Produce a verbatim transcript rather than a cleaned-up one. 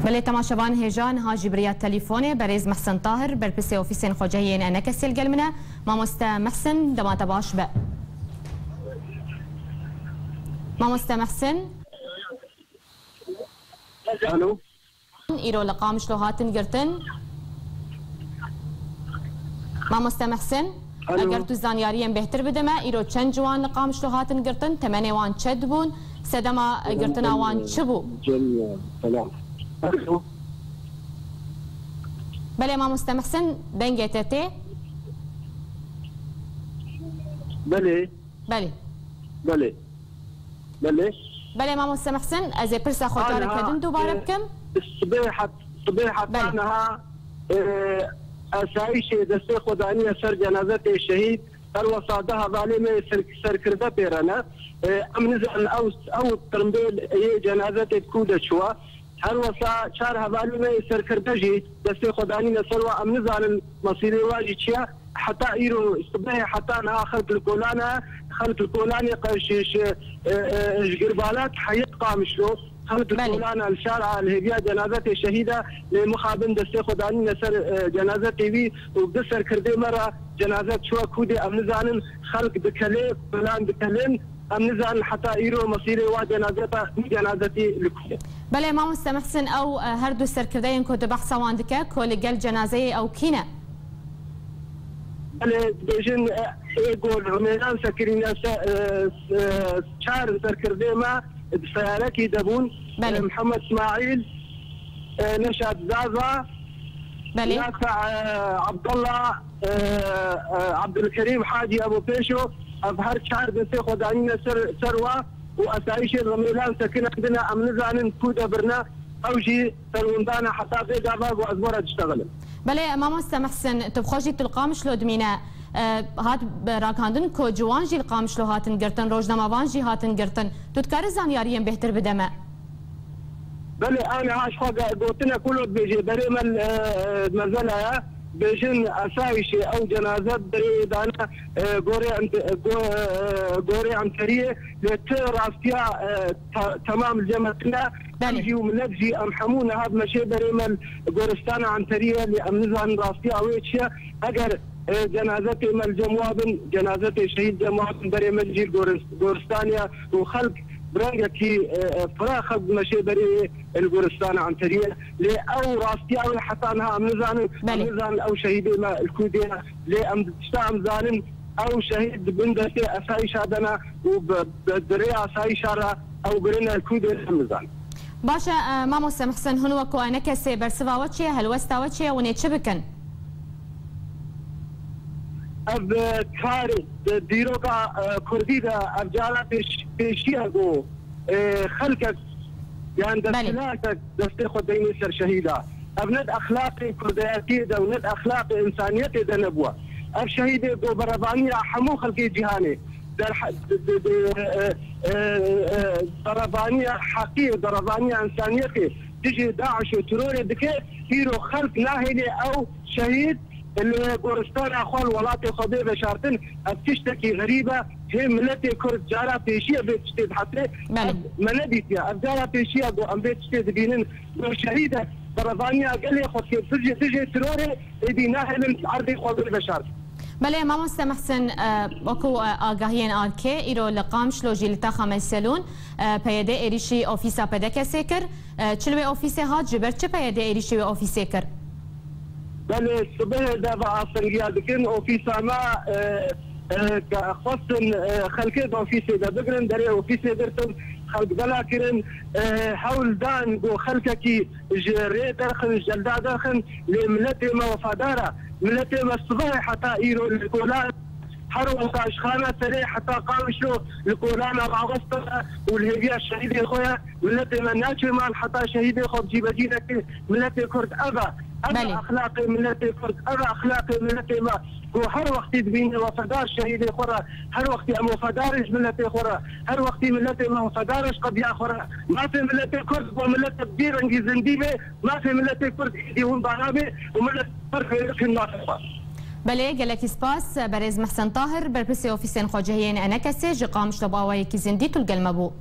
Belê, temaşevan hêja, niha jî bi riya telefonê berêz Mehsen Tahir, berpirsê ofîsên xwecehiyên Enekesê li gel min e. Mamoste Mehsen, dema te baş be. Mamoste Mehsen. Alo. Îro li Qamişlo hatin girtin. Mamoste Mehsen, Alo. eger tu zanyariyên bêhtir bide me, îro çend ciwan li Qamişlo hatin girtin, temenê wan çend bûn, sedema girtina wan çi bû? Cem, selam. Alo. Belê, Mamoste Mehsen, dengê te tê. Belê. Belê. Belê. Belê. Belê, Mamoste Mehsen, ez ê pirsa xwe careke din dubare bikim. Sibê het-, sibê heta niha, e, asayişê destê xwe daniye ser cenazetê şehîd, her wesa du hevalê me ser-, serkirde pê re ne. E, em nizanin ew, ew tirmbêl yê cenazetê ku de çûwa. Her wesa çar hevalî me yê serkirde jî destê xwe danîne ser wa, em nizanin mesîrê wa jî çi ye. Heta îro sibehê heta niha xelk li kolan e, xelk li kolanê qe-, ji, ji, e, e, ji Girbalat heyet Qamişlo, xelk li Belê. kolan e, li şar a, li hêviya cenazetê şehîd e, lê mixabin destê xwe danîne ser, e, cenazetê wî û bi serkirdê me re cenazet çûye kûdê em nizanin, xelk dikelê, kolan dikelin. Em nizanin heta îro mesîrê wa cenazeta, wî cenazetî li ku ye. Belê, Mamoste Mehsin, ew, e, her du serkirdeyên ku tu behsa wan dike, ku li gel cenazeyê ew kî ne? Belê, dibêjin, e, ê ku li Rûmêlan sekirîne se-, e, se-, çar serkirdê me di seyarekî de bûn. Belê. E, Mihemed Smaîl, e, Neşat Zaza, Belê. Nafe, e, Abdullah, e, e, Abdulkerîm Hacî Ebû Pêşo, ev her çar destê xwe danîne ser, ser wa û asayîşê Rûmêlan sekinandine, em nizanin ku de birine, ew jî serwindane heta vê gava ku ez were diştexilim. Belê, mamoste Mehsin, tu bi xwe jî tu li Qamişlo dimîne, e, hat ragihandin ku ciwan jî li Qamişlo hatin girtin, rojnamevan jî hatin girtin. Tu dikarî zanyariyên bêhtir bide me? Belê, aniha ji xwe ge-, gotine ku lo dibêje, berê me, e, e, mezela ye. Bêjin asayîşê ew cenaze berê dane, e, gorê em-, e, go-, e, gorê Enteriyê, lê ti rastiya, e, te-, temam li cem me tune. Belê. Em jî û milet jî, em hemû niha dimeşê berê me li goristana Enteriyê, lê em nizanin rastiya wê çi ye. Eger, e, cenazetê me li cem wa bin, cenazetê şehîd cem wa bin, berê me jî li goris-, goristanê ye û xelk bi rengekî, e, e, firax xelk dimeşê berê li goristana Enteriyê. Lê ew rastiya wê heta niha em nizanin. Belê. Em nizanin ew şehîdê me li ku de ne. Lê em tişta em zanin, ew şehîd di bin destê asayîşa de ne û bi, bi, bi rê asayîşa re ew birine li ku de ne, em nizanin. Baş e, e, mamoste Mihsin, hûn weko Enekesê bersiva we çi ye, helwesta we çi ye, hûn ê çi bikin? Ev, e, kar, e, dîroka, e, kurdî de ev cara pêş-, pêşiya ku, e, xelkek yan Belê. desthilateke destê xwe deyne ser şehîda. Ev ne di exlaqê kurdayetiyê de û ne di exlaqê însaniyetê de nebûye. Ev şehîdê ku berevaniya hemû xelkê cîhanê, derhe-, di, di, di, e, e, e, berevaniya heqî, berevaniya însaniyetê dijî DAIŞ û terorê dike, îro xelk nahêlê ew şehîd li goristana xwe, li welatê xwe bê veşartin. Ev tiştekî xerîb e. Hê miletê Kurd cara pêşiye vê tiştê dihete. Belê. Ev me nedîtiye. Ev cara pêşiye ku em vê tiştê dibînin. Ku şehîdek berevaniya gelê xwe dike dijî, dijî terorê, êdî nahêlin erdê xwe bê veşartin. Belê, mamoste Mehsin, e, wekî, e, agahiyên arkê, îro li Qamişlo jî li taxa Meselûn, e, P Y D êrîşî ofîsa P D K'ê kir. E, çi li wê ofîsê hat, ji ber çi P Y D êrîşî wê ofîsê kir? Belê, sibehê de ve astengiya dikin, ofîsa me, e, e, ke xwestin, e, xelkê di ofîsê de bigrin, derê ofîsê girtin, xelk bela kirin, e, hewl dan ku xelkekî ji rê derxin, ji celda derxin, lê miletê me wefadar e. Miletê me sibehê heta îro li kolan, her wexta ji Xana Serê heta Qamişlo li kolana rawestine û li hêviya şehîdê xwe ye. Miletê me naçe mal heta şehîdê xwe bi cîbecî neke. Miletê Kurd ev e. Ev e Belê. exlaqê miletê Kurd, ev e exlaqê miletê me. Ku her wextî dibîne wefadar şehîdê xwe re, her wextî em wefadar in ji miletê xwe re, her wextî miletê me wefadar e ji qediya xwe re. Mafê miletê Kurd ku miletek bêrengî zindî be, mafê miletê Kurd êdî winda nabe û milet Kurd fêrkin mafê xwe. Belê, gelekî spas. Berêz Mehsen Tahir, berpirsê ofîsên xwecihiyên Enekesê ji Qamişlo bi awayekî zindî tu li gel me bû.